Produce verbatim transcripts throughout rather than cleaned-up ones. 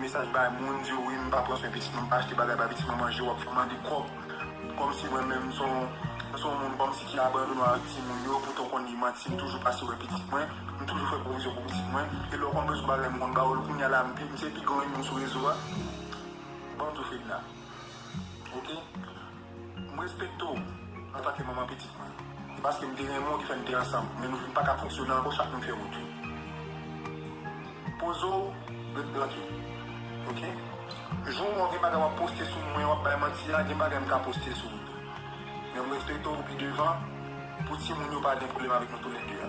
mesaj bay moun, di yo, "Wi, m pa pran swen pitit mwen, m pa achte bagay bay pitit mwen manje," w ap fè mande kòb. Kòmsi mwen menm, m se yon, m se yon moun kòmsi ki abandone avèk timoun yo, poutan w konn li manti, m toujou pase wè pitit mwen, m toujou fè pwovizyon pou pitit mwen, e lè w konn bezwen bagay, m konn ba w l, kounye a la, m pi, m se pi gran enmi w sou rezo a. Ban m di w, Fedna. Oke? M respekte w antanke manman pitit mwen. E paske m te renmen w ki fè n te ansanm, men nou vin pa ka fonksyone ankò, chak moun fè wout yo. Poze w, ret trankil. Oke? Jou w gen bagay w ap poste sou mwen, w ap bay manti a, gen bagay m ka poste sou ou tou. Men m respekte w pou pi devan, pou timoun yo pa gen pwoblèm avèk nou toulède a.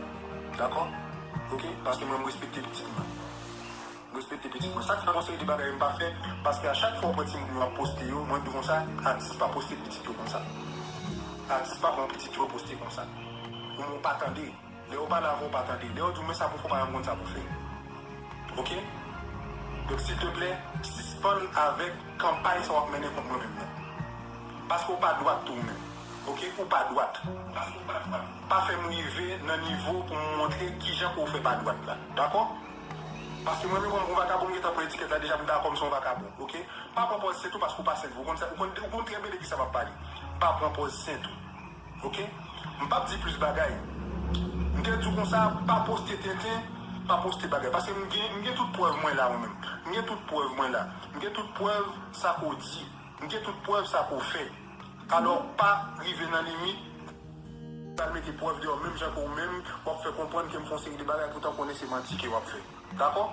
Dakò? Oke? Paske mwen, m respekte pitit mwen. M respekte pitit mwen. Sa k fè gon seri de bagay m pa fè, paske a chak fwa w pran timoun yo ap poste yo, mwen di w konsa, atis pa poste pitit yo konsa. Atis pa pran pitit yo poste konsa. Ou men w pa tande. Lè yo pale avè w, w pa tande. Lè yo di w men sa pou fè, w pa janm konn sa pou fè. Oke? Donk, silteplè, sispann avèk kanpay sa w ap mennen kont mwen menm nan. Paske w pa dwat tou ou menm. Oke? Ou pa dwat. Paske w pa dwat. Pa fè m rive nan nivo pou m montre kijan ke w fè pa dwat la. Dakò? Paske mwen menm, kòm yon vakabon, m gentan pran etikèt la deja, m dakò m se yon vakabon. Oke? Pa pran pòz sent ou paske w pa sent vre. Ou konn sa, ou konn, ou konn trè byen de kisa m ap pale. Pa pran pòz sent ou. Oke? M p ap di plis bagay. M te di w konsa, pa poste tenten, pa poste bagay. Paske m gen, m gen tout prèv mwen la, mwen menm. M gen tout prèv mwen la. M gen tout prèv sa ke w di. M gen tout prèv sa ke w fè. Alò, pa rive nan limit, pral mete prèv deyò, menm jan ke w menm, w ap fè konprann ke m fè yon seri de bagay, poutan w konnen se manti ke w ap fè. Dakò?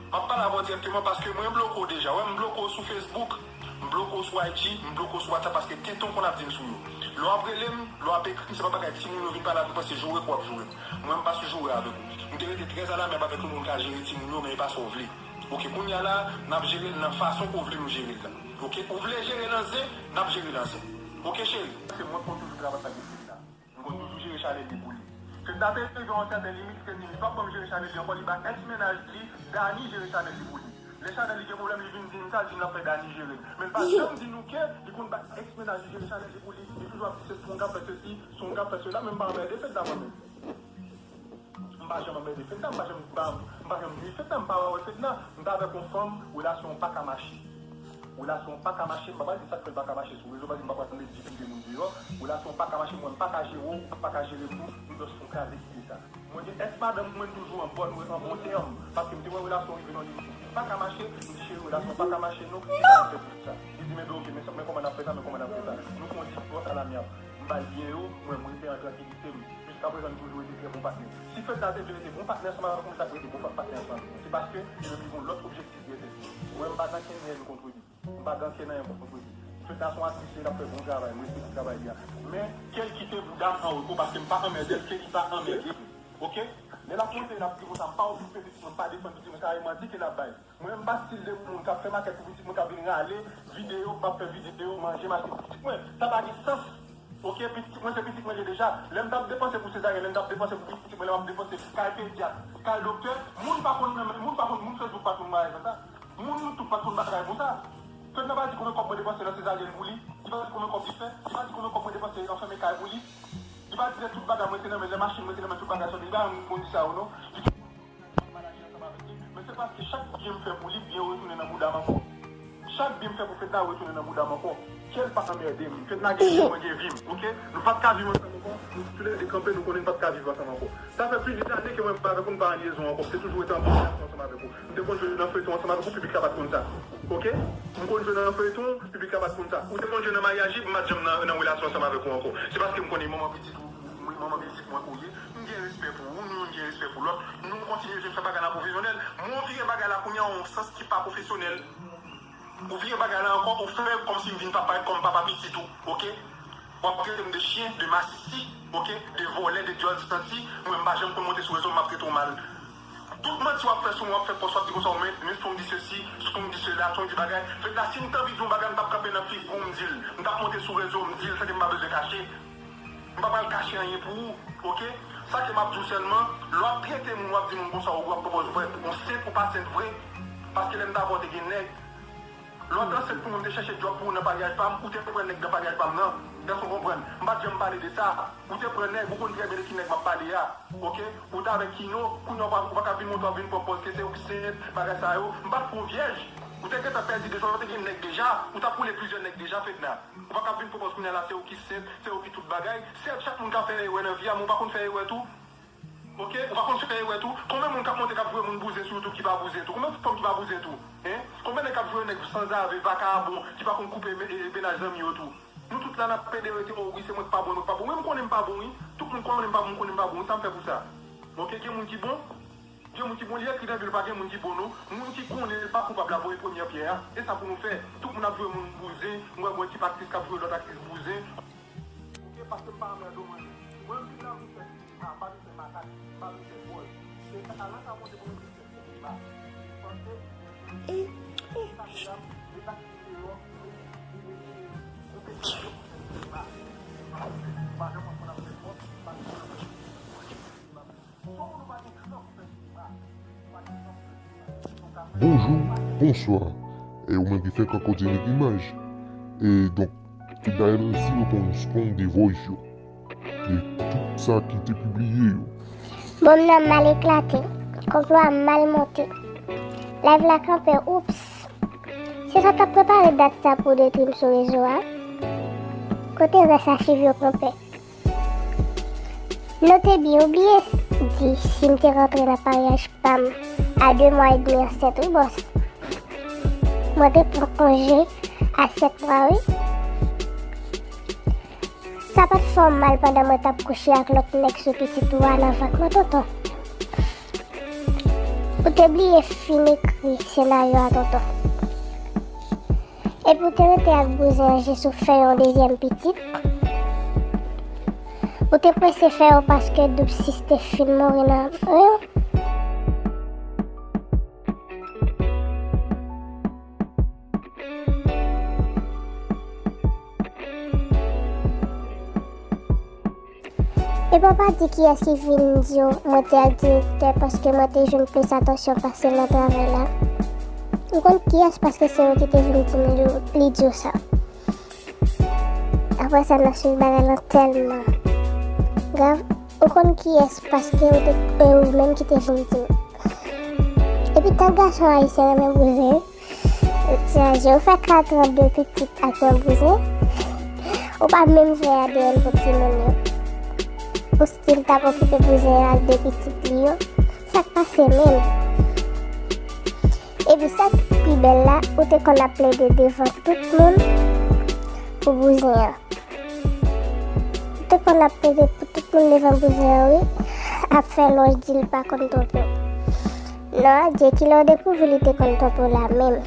M ap pale avè w dirèkteman paske mwen bloke w deja. Wè, m bloke w sou Facebook, m bloke w sou I G, m bloke w sou WhatsApp paske tenten w konn ap di m sou yo. Lè w ap rele m, lè w ap ekri m, se pa bagay timoun yo vin pale avè m, se joure ke w ap joure m. Mwen, m pa sou joure avèk ou. M te rete trè alamyab avèk ou, moun ka jere timoun yo, men e pa sa w vle. Oke, kounye a la, n ap jere l nan fason ke w vle nou jere l la. Oke, ou vle jere l an zen, n ap jere l an zen. Oke, cheri? Paske mwen konn toujou travay sa gen Fedna. M konn toujou jere chanèl li pou li. Fedna te rive yon sèten limit, li te di m li p ap ban m jere chanèl li ankò, li ba èks mennaj li, Dani, jere chanèl li pou li. Lè chanèl li gen pwoblèm, li vin di m sa, li di m l ap fè Dani jere l. Men l pa janm di nou ke li konn ba èks mennaj li jere chanèl li pou li. Li toujou ap di se Strong k ap fè sesi, Strong k ap fè sela, men m pa anmède Fedna mwen menm. M pa janm anmède Fedna, m pa janm, m pa, m pa janm nui Fedna, m pa wè Fedna. M t avèk yon fanm, relasyon an pa ka mache. Relasyon an pa ka mache, m pa pral di sa k fè l pa ka mache sou rezo, paske m pa pral tande di prive moun deyò. Relasyon an pa ka mache, mwen, m pa ka jere w, ou pa ka jere m tou, nou dòs fon kraze kite sa. Mwen gen èks madanm mwen toujou an bòn, an bon tèm, paske m te wè relasyon rive nan limit. Pa ka mache, m di cheri, relasyon pa ka mache non, ki sa n ap fè pou sa? Li di, men oke, men sa, men kòman n ap fè sa, men kòman n ap fè sa? Nou fè yon divòs alamyab. M ba l byen yo, mwen, m rete an trankilite m. Jiskaprezan, nou toujou rete trè bon patnè. Si Fedna te vle rete bon patnè ansanm avèk mwen, li t ap rete bon pa-, patnè ansanm avèk mwen. Se paske li menm li gen yon lòt objektif dèyè tèt li. Mwen, m pa nan kenyen kont li. M pa nan kenyen kont li. Fedna se yon atris, li ap fè bon travay, m respekte travay li a. Men, ke l kite bouda m an repo, paske m pa anmède l, ke li pa anmède m. Oke? Lè l ap monte, l ap di konsa, m pa okipe pitit mwen, m pa defann pitit mwen, sa e manti ke l ap bay. Mwen, m pa stil de moun k ap fè makèt pou pitit mwen, k ap vin rale videyo, m ap fè videyo, manje, m achte pou pitit mwen. Sa pa gen sans. Oke, pitit mwen, se pitit mwen li ye deja. Lè m t ap depanse pou sezaryèn, lè m t ap depanse pou pitit mwen, lè m ap depanse kay pedyat, kay doktè, moun pa konn, moun pa konn, moun Facebook pa t konn bagay konsa. Moun YouTube pa t konn bagay konsa. Fedna pa di konbyen kòb mwen depanse nan sezaryèn pou li. Li pa di konbyen kòb li fè. Li pa di konbyen kòb mwen depanse nan fèmen kay pou li. Li pa di lè tout bagay mwen te nan men, lè machin mwen te nan men, tout bagay sòti. Li pa janm konn di sa yo non. Li te manaje ansanm avèk li. Men se paske chak byen m fè pou li, byen yo retounen nan bouda m ankò. Chak byen m fè pou Fedna yo retounen nan bouda m ankò. Ke l pa anmède m. Fedna gen vi m, mwen gen vi m, oke? Nou pa t ka viv ansanm ankò. Nou toulède kanpe, nou konnen n pa t ka viv ansanm ankò. Sa fè plizyè ane ke mwen avèk ou, n pa an lyezon ankò. M te toujou rete an bon relasyon ansanm avèk ou. M te konn jwe nan feyton ansanm avèk ou, piblik la pa t konn sa. Oke? M konn jwe nan feyton, piblik la pa t konn sa. Ou te konn jwe nan maryaj, m pa t janm nan, nan relasyon ansanm avèk ou ankò. Se paske m konnen manman pitit ou, mwen, manman pitit mwen ke w ye. M gen respè pou ou, nou, nou gen respè pou lòt. Nou kontinye jwe, fè bagay la pwofesyonèl. Men w vire bagay la kounye a yon sans ki pa pwofesyonèl. Ou vire bagay la ankò, ou fè kòmsi m vin pa parèt kòm papa pitit ou, oke? W ap trete m de chyen, de masisi, oke? De vòlè, de dyòl santi. Mwen, m pa janm konn monte sou rezo, m ap trete w mal. Tout manti w ap fè sou mwen, w ap fè pòs, w ap di konsa, w men, men Strong di sesi, Strong di sela, Strong di bagay. Fedna, si m t anvi di yon bagay, m t ap kanpe nan figi w, m di l. M t ap monte sou rezo, m di l, sa ke m pa bezwen kache. M pa pral kache anyen pou ou, oke? Sa ke m ap di w sèlman, lè w ap trete moun, w ap di moun konsa, w ap pran pòz ou parèt yon sent ou pa sent vre. Paske lè m t avè w, te gen nèg. Lè w t ansent pou mwen, m te chèche djòb pou ou nan paryaj pa m, ou te pran nèg nan paryaj pa m nan. Èske w konprann? M pa t janm pale de sa. Ou te pran nèg, ou konn trè byen de ki nèg m ap pale a. Oke? Ou t avèk Kino, kounye a w pa, ou pa ka vin montre w ap vin pran pòz ke se ou ki senp, bagay sa yo. M pa t pran vyèj. Ou te gentan pèdi deja, ou te gen nèg deja. Ou t ap woule plizyè nèg deja, Fedna. Ou pa ka vin pran pòz kounye a la, se ou ki senp, se ou ki tout bagay. Sèt, chak moun ka fè erè nan vi a, men ou pa konn fè erè tou. Oke, ou pa konn fè erè tou. Konbyen moun k ap monte k ap voye moun bouzen sou YouTube ki pa bouzen tou? Konbyen fanm ki pa bouzen tou? Hein? Konbyen nèg k ap voye nèg sanzave, vakabon, ki pa konn koupe me- e- e mennaj zanmi yo tou? Nou tout la n ap pede rete, oh wi, se mwen k pa bon, mwen k pa bon. Wi, m konnen m pa bon, wi. Tout moun konnen m pa bon, m konnen m pa bon, wi. Sa m fè pou sa? Oke, gen moun ki bon? Gen moun ki bon, li ekri nan Bib, pa gen moun ki bon, non. Moun ki konnen l pa koupab la, voye premyè pyè a. E sa pou nou fè. Tout moun ap voye moun bouzen, m wè gon ekip aktris k ap voye lòt aktris bouzen. Oke, paske m pa anmède w manje. Mwen, m vin la pou m fè sinema, m pa vin fè makak, m pa vin fè pòz. Se talanta Bondye pou mwen vin fè sinema. Paske, e, e, sa, medam, e sa ki deyò, e, e, e, e, sinema. M pa janm wè moun ap fè pòz, m pa janm wè moun ap fè sinema. Bonjou, bonswa. E ou menm ki fèk ankò di Nick Image. E donk, Fedna L C yo konn strong de voice yo. E tout sa ki te pibliye yo. Bonm nan mal eklate, konplo a mal monte. Live la kanpe, oups. Se sa k ap prepare dat sa pou detwi m sou rezo a. Kote rès achiv yo kanpe? Note byen, ou bliye di si m te rantre nan maryaj pa m a de mwa edmi ansent, wi, bòs. Mwen te pran konje a sèt mwa, wi. Sa pa t fè w mal pandan mwen t ap kouche ak lòt nèg sou pitit ou a nan vant mwen, tonton? Ou te bliye fin ekri senaryo a, tonton. Epi ou te rete ak bouzen an jis ou fè yon dezyèm pitit. Ou te prese fè yo paske Doub Sis te fin mouri nan ren w. Epi w pa di kiyès ki vin di w mwen te ak direktè paske mwen te jwenn plis atansyon pase l nan travay la. Ou konn kiyès paske se ou ki te vin di m li, li di w sa. Apre sa, n ap swiv bagay lan tèlman grav. Ou konn kiyès paske ou te, e ou menm ki te vin di m. Epi tan gason ayisyen renmen bouzen. Ti anje, ou fè katran de pitit ak yon bouzen. Ou pa menm fè A D N pou timoun yo. Ou still t ap okipe bouzen an ak de pitit li yo. Sa k pase menm? Epi sa k pi bèl la, ou te konn ap plede devan tout moun pou bouzen an. Ou te konn ap plede pou tout moun devan bouzen an, wi. Ap fè lonj di l pa konn twonpe w. Non, adye, kilè w dekouvri li te konn twonpe w la menm?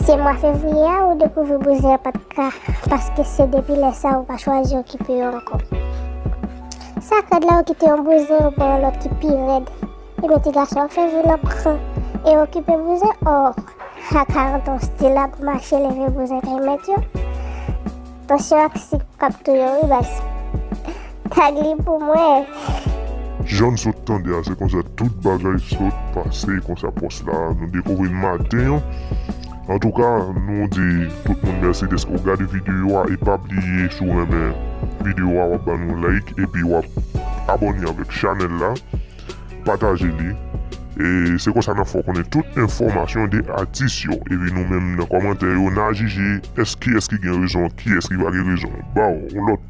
Se mwa fevriye a ou dekouvri bouzen an pa t ka, paske se depi lè sa a ou pa chwazi okipe yo ankò. Sa k rèd la, ou kite yon bouzen, ou pran yon lòt ki pi rèd. Ebyen, ti gason, w fè vi nan pran e okipe bouzen, oh, a karant an, w still ap mache leve bouzen kay mèt yo. Tansyon ak sik k ap touye w, wi, baz. Tag li pou mwen. Jan n sot tande a, se konsa tout bagay sot pase konsa pòs la. Nou dekouvri l maten an. Antouka, nou di tout moun mèsi dèske w gade videyo a e pa bliye, si w renmen videyo a, w ap ban nou like epi w ap abòne avèk chanèl la. Pataje li. E se konsa n ap fè w konnen tout enfòmasyon de atis yo. Epi nou menm nan kòmantè yo, n a jije èske, kiyès ki gen rezon, kiyès ki pa gen rezon. Ba w yon lòt